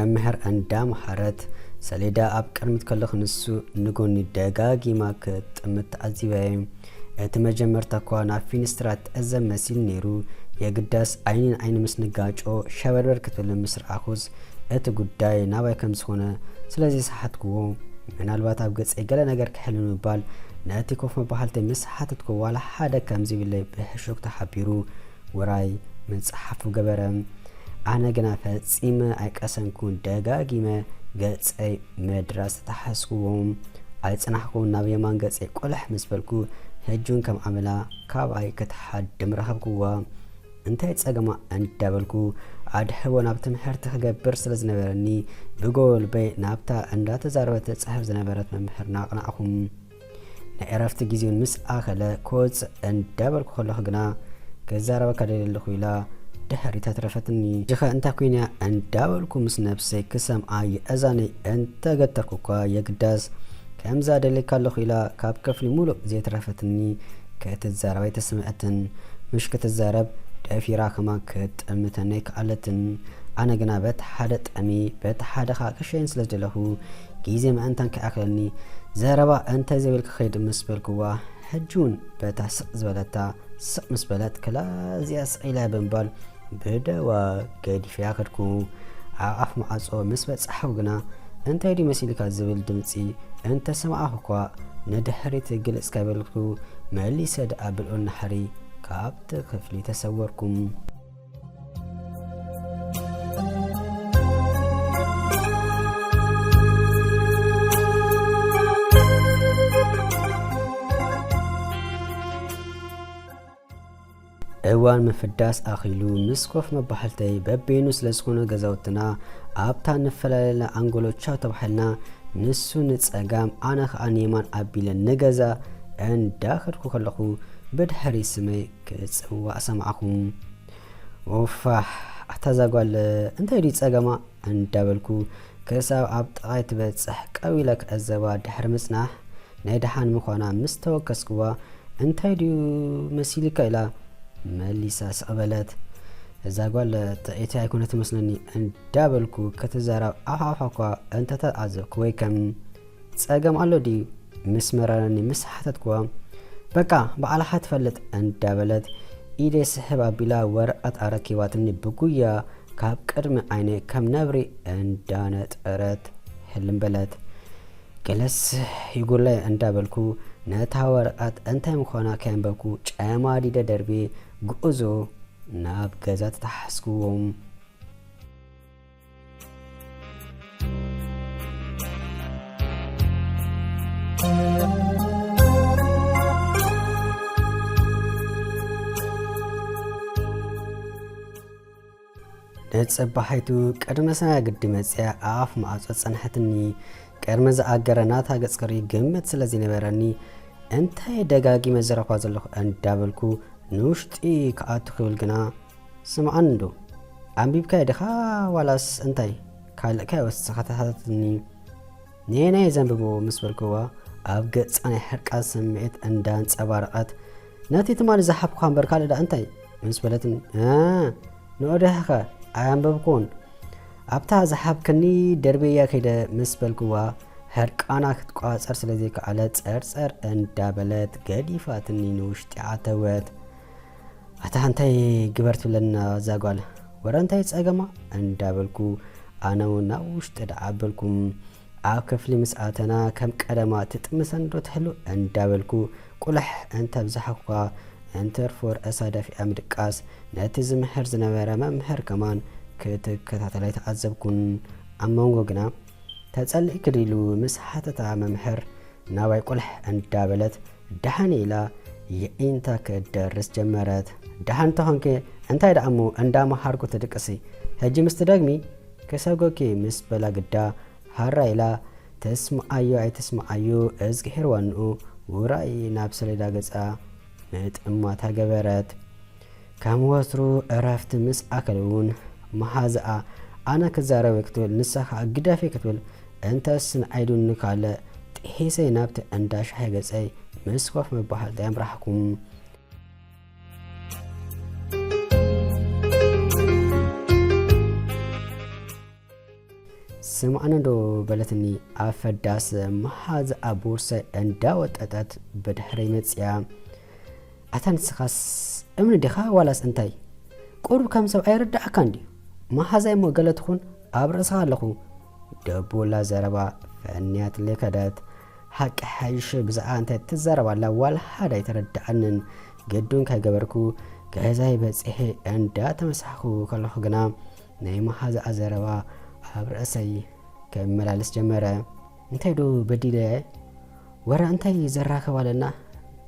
መምህር እንዳመሃረት ሰሌዳ ኣብ ቅድሚት ከለኹ ንሱ ንጎኒ ደጋጊማ ክጥምት ተዓዚበ። እቲ መጀመርታ እኳ ናብ ፊንስትራ ትዕዘብ መሲሉ ነይሩ። የግዳስ ዓይኒ ንዓይኒ ምስ ንጋጮ ሸበርበር ክትብል ምስ ረኣኹስ እቲ ጉዳይ ናባይ ከም ዝኾነ ስለዚ ሰሓትክዎ። ምናልባት ኣብ ገጸይ ገለ ነገር ክሕሉ ንምባል ነቲ ኮፍ መባሃልተይ ምስ ሓተትኩ ዋላ ሓደ ከም ዘይብለይ ብሕሹክ ተሓቢሩ ውራይ ምጽሓፉ ገበረ። ኣነ ግና ፈጺመ ኣይቀሰንኩን። ደጋጊመ ገጸይ መድራስ ተታሓዝክዎ። ኣይጸናሕኩን። ናብ የማን ገጸይ ቆለሕ ምስ በልኩ፣ ሕጂ እውን ከም ኣመላ ካባይ ክትሓድም ረኸብክዋ። እንታይ ጸገማ እንዳበልኩ ኣድሕቦ ናብ ትምህርቲ ክገብር ስለ ዝነበረኒ፣ ብጎልበይ ናብታ እንዳተዛረበት ትጽሕፍ ዝነበረት መምህርና ኣቕናዕኹ። ናይ ዕረፍቲ ግዜውን ምስ ኣኸለ ክወጽእ እንዳበልኩ ከለኹ ግና፣ ክዛረበካ ደልየ ኣለኹ ኢላ ድሕሪት ኣትረፈትኒ። ሕጂኸ እንታይ ኮይና እንዳበልኩ ምስ ነብሰይ ክሰምዓ የእዛነይ እንተገተርኩ እኳ፣ የግዳስ ከምዛ ደልየካ ኣለኹ ኢላ ካብ ክፍሊ ሙሉእ ዘይትረፈትኒ። ክትዛረብ ኣይተሰምዐትን። ምሽ ክትዛረብ ደፊራ ከማን ክትጥምተኒ ኣይከኣለትን። ኣነ ግና በቲ ሓደ ጠሚ በቲ ሓደ ኸኣ ክሸይን ስለ ዝደለኹ፣ ግዜ ምእንታን ከይኣኽለኒ፣ ዘረባ እንታይ ዘይበልኪ ከይድ ምስ በልክዋ፣ ሕጂ እውን በታ ስቕ ዝበለታ ስቕ ምስ በለት፣ ክላ እዚኣ ስቕ ኢላ ብምባል ብደዋ ገዲፈያ ከድኩ። ኣብ ኣፍ ማዕጾ ምስ በጻሕኩ ግና፣ እንታይ ድዩ መሲልካ ዝብል ድምጺ እንተ ሰማዕኩ እኳ፣ ንድሕሪት ግልጽ ከይበልኩ፣ መሊሰ ደኣ ብልዑል ናሕሪ ካብቲ ክፍሊ ተሰወርኩ። እዋን ምፍዳስ ኣኺሉ፣ ምስ ኮፍ መባሕልተይ በበይኑ ስለ ዝኾነ ገዛውትና፣ ኣብታ ንፈላለና ኣንጎሎ ቻው ተባሂልና፣ ንሱ ንጸጋም፣ ኣነ ኸኣ ንየማን ኣቢለ ንገዛ እንዳኸድኩ ከለኹ፣ ብድሕሪ ስመይ ክጽዋዕ ሰማዕኹ። ኡፋሕ፣ ኣታ እዛ ጓል እንታይ ድዩ ጸገማ? እንዳበልኩ ክሳብ ኣብ ጥቓይ ትበጽሕ ቀው ኢለ ክዕዘባ ድሕሪ ምጽናሕ፣ ናይ ደሓን ምዃና ምስ ተወከስክዋ፣ እንታይ ድዩ መሲልካ? ኢላ መሊሳ ስቕ በለት። እዛ ጓል ጥዕይቲ ኣይኮነት ትመስለኒ እንዳበልኩ ክትዛረብ ኣፋ ኣፋ እኳ እንተተዓዘብኩ ወይ ከም ጸገም ኣሎ ድዩ? ምስ መረረኒ ምስ ሓተትክዋ፣ በቃ ባዕልኻ ትፈልጥ እንዳበለት ኢደይ ስሕብ ኣቢላ ወረቐት ኣረኪባትኒ ብጉያ ካብ ቅድሚ ዓይነይ ከም ነብሪ እንዳነጠረት ህልም በለት። ገለስ ይጉላይ እንዳበልኩ ነታ ወረቐት እንታይ ምዃና ከየንበብኩ ጨማዲደ ደርብየ ጉዕዞ ናብ ገዛ ተታሓዝክዎም። ንጽባሒቱ ቅድሚ ሰማይ ግዲ መጽያ ኣፍ ማዕጾ ጸንሐትኒ። ቅድሚ ዝኣገረ ናታ ገጽ ክርኢ ግምት ስለ ዝነበረኒ፣ እንታይ ደጋጊመ ዝረኽባ ዘለኹ እንዳበልኩ ንውሽጢ ክኣቱ ክብል ግና፣ ስምዓኒ እንዶ፣ ኣንቢብካዮ ዲኻ ዋላስ እንታይ? ካልእካዮ ወሲኻ ተሓታትኒ። ነየናይ ዘንብቦ ምስ በልክዋ፣ ኣብ ገጻ ናይ ሕርቃን ስምዒት እንዳንጸባረቐት፣ ነቲ ትማሊ ዝሓብኩኻ እምበር ካልእ ደኣ እንታይ? ምስ በለትኒ፣ እ፣ ንኦ ደህኸ ኣየንበብኩን። ኣብታ ዝሓብክኒ ደርብያ ከይደ ምስ በልክዋ፣ ሕርቃና ክትቋጸር ስለ ዘይከኣለ ጸርጸር እንዳበለት ገዲፋትኒ ንውሽጢ ኣተወት። ኣታ እንታይ ግበር ትብለና እዛ ጓል? ወረ እንታይ ጸገማ? እንዳበልኩ ኣነ እውን ናብ ውሽጢ ደዓ ኣበልኩ። ኣብ ክፍሊ ምስ ኣተና ከም ቀደማ ትጥምሰኒ ዶ ትህሉ? እንዳበልኩ ቁልሕ እንተብዝሓ እኳ እንትርፎ ርእሳ ደፊኣ ምድቃስ ነቲ ዝምህር ዝነበረ መምህር ከማን ክትከታተላ ኣይተዓዘብኩን። ኣብ መንጎ ግና ተጸሊእኪ ድዩ ኢሉ ምስ ሓተታ መምህር ናባይ ቁልሕ እንዳበለት ደሓን ኢላ የዒንታ ክትደርስ ጀመረት። ደሓን እንተኾንኪ እንታይ ደኣ እሞ እንዳመሃርኩ ትድቅሲ? ሕጂ ምስ ትደግሚ ክሰጎኪ ምስ በላ ግዳ ሃራ ኢላ ተስምዓዮ ኣይተስምዓዮ እዝግሄር ዋንኡ ውራይ ናብ ሰሌዳ ገጻ ምጥማታ ገበረት። ከም ወትሩ እረፍቲ ምስ ኣከለ እውን መሓዛኣ ኣነ ክዛረብ ክትብል ንሳ ኸኣ ግደፊ ክትብል እንተስ ንዓይ ድዩ ንኻልእ ጥሒሰ ናብቲ እንዳ ሻሂ ገጸይ ምስ ኮፍ መባህልተይ ኣምራሕኩ። ስምዓኒ ዶ በለትኒ ኣፈዳስ መሓዝኣ ቦርሳይ እንዳወጠጠት ብድሕረይ መጽያ። ኣታ ንስኻስ እምኒ ዲኻ ዋላስ እንታይ? ቁሩብ ከም ሰብ ኣይርድኣካን ድዩ? መሓዛይ እሞ ገለ ትኹን ኣብ ርእስኻ ኣለኹ። ደቡላ ዘረባ ፈንያትለይ ከደት። ሓቂ ሓይሽ ብዛዕባ እንታይ ትዛረብ ኣላ ዋላ ሓደ ኣይተረድኣንን። ግዱን ከይገበርኩ ገዛይ በጺሐ እንዳተመሳሕኩ ከለኹ ግና ናይ መሓዛኣ ዘረባ ኣብ ርእሰይ ክመላለስ ጀመረ። እንታይ ዶ በዲለ? ወረ እንታይ ዘራኽብ ኣለና?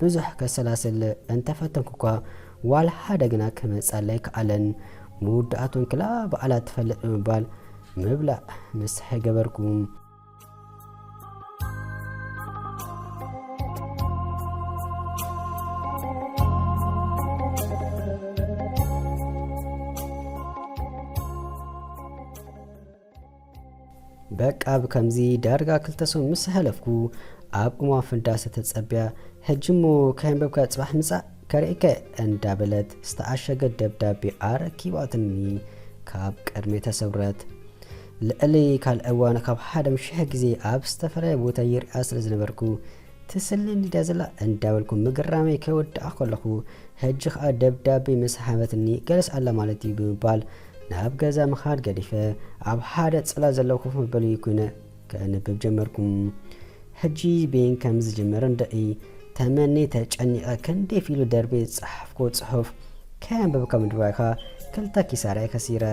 ብዙሕ ከሰላስል እንተፈተንኩ እኳ ዋላ ሓደ ግና ክመጻለይ ከኣለን። መወዳእቱን ክላ በዓላ ትፈልጥ ብምባል ምብላዕ ምስሐ ገበርኩ። በቃ ብከምዚ ዳርጋ ክልተ ሰሙን ምስ ሓለፍኩ ኣብ እዋን ፍንዳሰ ተጸብያ፣ ሕጂ እሞ ከየንበብካ ጽባሕ ምጻእ ከርእየከ እንዳበለት ዝተዓሸገ ደብዳቤ ኣረኪባትኒ ካብ ቅድመይ ተሰውረት። ልዕሊ ካልእ እዋን ካብ ሓደ ም ሽሕ ግዜ ኣብ ዝተፈላለየ ቦታ ይሪኣ ስለ ዝነበርኩ ትስልኒ ድያ ዘላ እንዳበልኩ ምግራመይ ከወድኣ ከለኹ፣ ሕጂ ኸኣ ደብዳቤ ምስ ሃበትኒ ገለስ ኣላ ማለት እዩ ብምባል ናብ ገዛ ምኻድ ገዲፈ ኣብ ሓደ ጽላል ዘለዎ ኮፍ መበሊ ኮይነ ከንብብ ጀመርኩ። ሕጂ በየን ከም ዝጅምር እንደኢ ተመኒ ተጨኒቐ ክንደይ ፊሉ ደርቤ ዝጸሓፍኮ ጽሑፍ ከየንበብካ ምድባይካ ክልተ ኪሳራይ ከሲረ።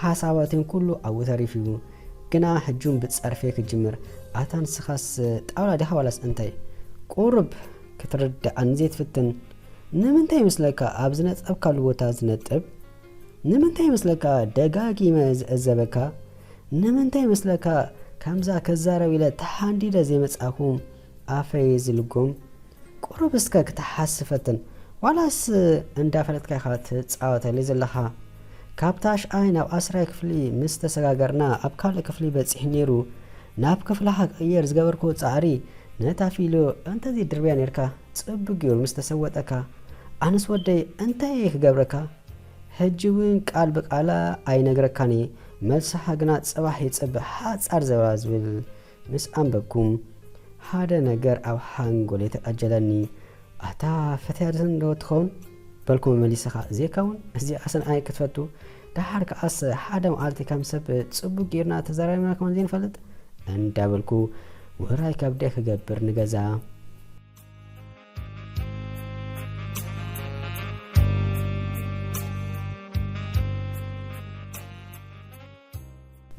ሓሳባትን ኩሉ ኣብኡ ተሪፍ እዩ። ግና ሕጁን ብጸርፌ ክጅምር፣ ኣታ ንስኻስ ጣውላ ዲኻ ዋላስ እንታይ? ቁሩብ ክትርድኣኒ ዘይትፍትን? ንምንታይ ይመስለካ ኣብ ዝነጠብካሉ ቦታ ዝነጥብ? ንምንታይ ይመስለካ ደጋጊመ ዝዕዘበካ? ንምንታይ ይመስለካ ከምዛ ክዛረብ ኢለ ተሓንዲደ ዘይመጻኹ ኣፈይ ዝልጎም? ቁሩብ እስከ ክትሓስብ ፈትን። ዋላስ እንዳፈለጥካ ኢኻ ትጻወተለይ ዘለኻ? ካብ ታሽኣይ ናብ ዓስራይ ክፍሊ ምስ ተሰጋገርና ኣብ ካልእ ክፍሊ በጺሑ ነይሩ። ናብ ክፍልኻ ክቕየር ዝገበርክዎ ጻዕሪ ነታ ፊሎ እንተዘይድርብያ ነይርካ ጽቡቅ ገይሩ ምስ ተሰወጠካ። ኣነስ ወደይ እንታይ እየ ክገብረካ? ሕጂ እውን ቃል ብቃላ ኣይነግረካን እየ። መልስኻ ግና ጽባሕ ይጽበ ሓጻር ዘረባ ዝብል ምስ ኣንበብኩ፣ ሓደ ነገር ኣብ ሓንጎለይ ተቐጀለኒ። ኣታ ፈትያትኒ ዶ ትኸውን? በልኩ መመሊሰኻ። ዘይከውን፣ እዚኣስ ንዓይ ክትፈቱ? ደሓር ከኣስ ሓደ መዓልቲ ከም ሰብ ጽቡቕ ጌርና ተዛራሪብና ከም ዘይንፈልጥ? እንዳበልኩ ውራይ ከብደይ ክገብር ንገዛ።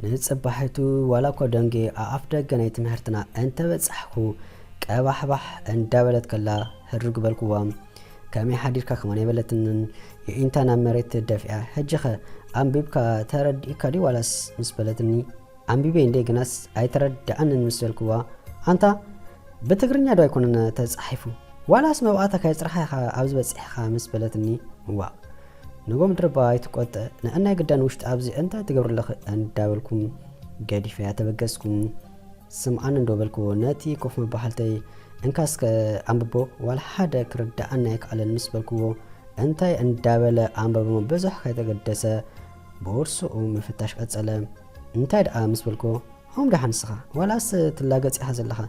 ንጽባሒቱ ዋላ እኳ ደንጌ ኣኣፍ ደገ ናይ ትምህርትና እንተበጻሕኩ፣ ቀባሕባሕ እንዳበለት ከላ ህርግ በልክዋ። ከመይ ሓዲርካ ከማን ኣይበለትንን፣ የዒንታ ናብ መሬት ደፊኣ፣ ሕጂኸ ኣንቢብካ ተረዲእካ ድዩ ዋላስ? ምስ በለትኒ፣ ኣንቢበ እንዴ ግናስ ኣይተረድኣንን ምስ በልክዋ፣ ኣንታ ብትግርኛ ዶ ኣይኮነን ተጻሒፉ? ዋላስ መብኣታ ካይ ጽርሓ ኢኻ ኣብዚ በጺሕኻ? ምስ በለትኒ፣ ዋእ፣ ንጎም ድርባ ኣይትቆጥዕ፣ ንዕናይ ግዳን ውሽጢ ኣብዚ እንታይ ትገብሪ ኣለኺ? እንዳበልኩም ገዲፈያ ተበገስኩም። ስምዓኒ እንዶ በልክዎ፣ ነቲ ኮፍ መባህልተይ እንካ እስከ ኣንብቦ፣ ዋላ ሓደ ክርድኣኒ ኣይከኣለን ምስ በልክዎ፣ እንታይ እንዳበለ ኣንበቦ ብዙሕ ከይተገደሰ ቦርስኡ ምፍታሽ ቀጸለ። እንታይ ደኣ ምስ በልክዎ፣ ሆም ደሓን ንስኻ፣ ዋላስ ትላገጽ ኢኻ ዘለኻ?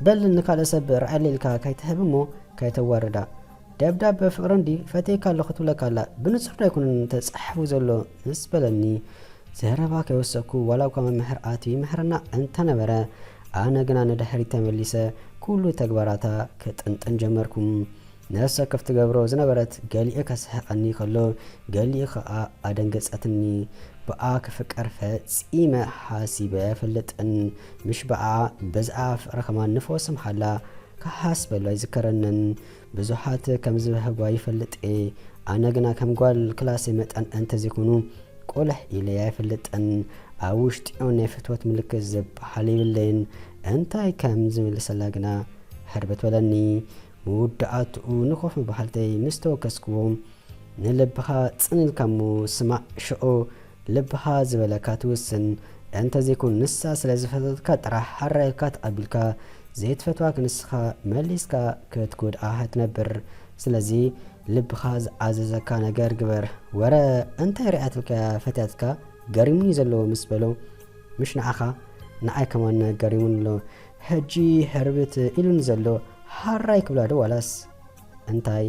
በል ንካልእ ሰብ ርኣየለይ ኢልካ ከይትህብ እሞ ከይተዋርዳ። ደብዳበ ፍቕሪ እንዲ ፈትየካ ኣለኹ ትብለካ ኣላ፣ ብንጹር ዶ ኣይኮነን ተጻሒፉ ዘሎ? ምስ በለኒ፣ ዘረባ ከይወሰኩ፣ ዋላ እኳ መምህር ኣትዩ ይምህረና እንተነበረ፣ ኣነ ግና ንድሕሪት ተመሊሰ ኩሉ ተግባራታ ክጥንጥን ጀመርኩ። ነፍሲ ወከፍ ትገብሮ ዝነበረት ገሊኡ ከስሕቐኒ ከሎ፣ ገሊኡ ኸኣ ኣደንገጸትኒ። ብኣ ክፍቀር ፈጺመ ሓሲበ ኣይፈልጥን። ምሽ ብኣ በዝኣ ፍቕሪ ከማን ንፈወስ ምሓላ ክሓስበሉ ኣይዝከረንን። ብዙሓት ከም ዝበህጓ ይፈልጥ እየ። ኣነ ግና ከም ጓል ክላሰይ መጠን እንተዘይኮኑ፣ ቆልሕ ኢለ ኣይፈልጥን። ኣብ ውሽጢ ናይ ፍትወት ምልክት ዝበሃል የብለይን። እንታይ ከም ዝምልሰላ ግና ሕርብት በለኒ። መወዳእትኡ ንኮፍ መባህልተይ ምስ ተወከስክዎ፣ ንልብኻ ጽን ኢልካ እሞ ስማዕ ሽዑ ልብኻ ዝበለካ ትውስን። እንተዘይኮን ንሳ ስለ ዝፈተትካ ጥራሕ ሓራ ኢልካ ተቐቢልካ፣ ዘይትፈትዋክ ንስኻ መሊስካ ክትጎድኣ ኣይትነብር። ስለዚ ልብኻ ዝኣዘዘካ ነገር ግበር። ወረ እንታይ ርኣያትልካ ፈትያትካ ገሪሙኒ ዘሎ ምስ በሎ፣ ምሽ ንዓኻ ንኣይ ከማን ገሪሙን ኣሎ። ሕጂ ህርብት ኢሉን ዘሎ ሃራይ ክብላ ዶ ዋላስ እንታይ?